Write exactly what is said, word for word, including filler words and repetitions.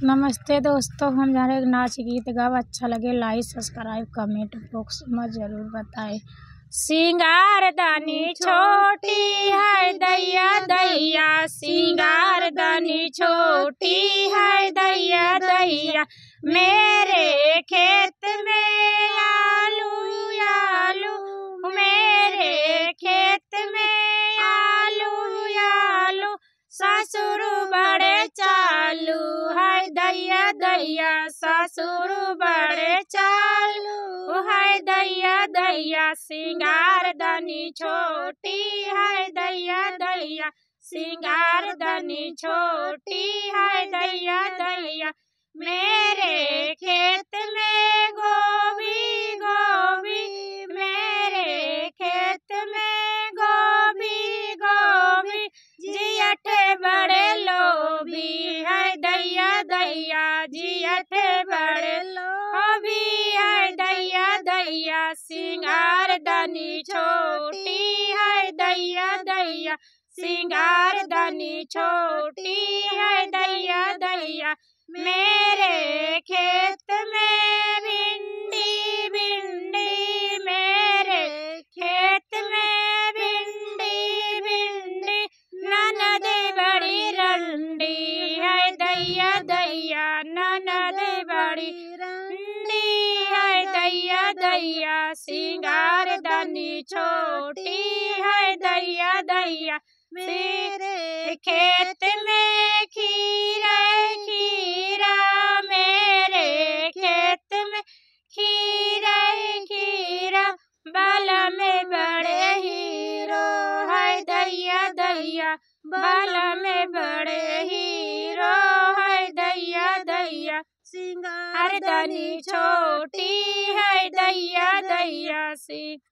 नमस्ते दोस्तों, हम जहाँ एक नाच गीत गाव, अच्छा लगे like, subscribe, comment box में जरूर बताएं। सिंगारदानी छोटी है दैया दैया, सिंगारदानी छोटी है दैया दैया, मेरे खेत में आलू आलू, मेरे खेत में आलू आलू, ससुर बड़े चालू है दैया दैया, ससुर बड़े चालू है दैया दैया, सिंगारदानी छोटी है दैया दैया, सिंगारदानी छोटी है दैया दैया, मेरे खेत में गोभी गोभी, मेरे खेत में गोभी गोभी, जियठे बड़े लोभी है दैया दैया, जियठे बड़े लोभी है दैया दैया, सिंगारदानी छोटी है दैया दैया, सिंगारदानी छोटी है दैया दैया, मेरे खेत में भिंडी भिंडी, मेरे खेत में भिंडी भिंडी, ननद बड़ी रंडी है दैया दैया, ननद बड़ी रंडी है दैया दैया, सिंगारदानी छोटी है दैया दैया, मेरे खेत में खीरा खीरा, मेरे खेत में खीरा खीरा, बलम बड़े हीरो है दैया दैया, बलम बड़े हीरो है दैया दैया, सिंगारदानी छोटी है दैया दैया, सिंगारदानी